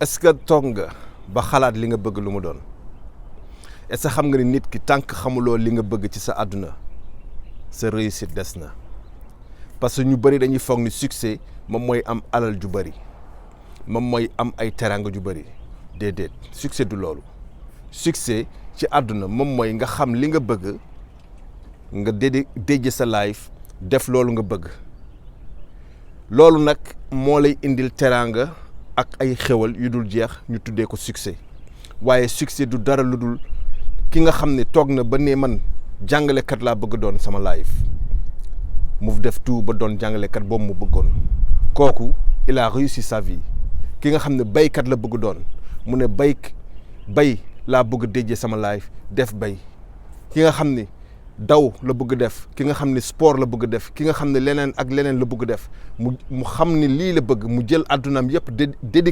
est-ce que toog nga ba xalaat li nga bëgg lu mu doon est-ce que xam nga ni nit ki tant que xamuloo li nga bëgg ci sa àdduna sa réussite des na parce que ñu bëri dañuy foog ni succès moom mooy am alal ju bëri moom mooy am ay teranga ju bëri déedéet succès du loolu succès ci àdduna moom mooy nga xam li nga bëgg nga dédié sa life def loolu nga bëgg loolu nag moo lay indil teranga ak ay xewal yu dul jeex ñu tuddee ko succès waaye succès du dara lu dul ki nga xam ne toog na ba ne man jàngalekat laa bëgg doon sama life mu def tout ba doon jàngalekat boobu mu bëggoon kooku il a réussi sa vie ki nga xam ne baykat la bëgg doon mu ne bay laa bëgg déjee sama life def bay ki nga xam ne daw la bëgg def ki nga xam ne sport la bëgg def ki nga xam ne leneen ak leneen la bëgg def mu xam ne lii la bëgg mu jël àddunaam yëpp dédié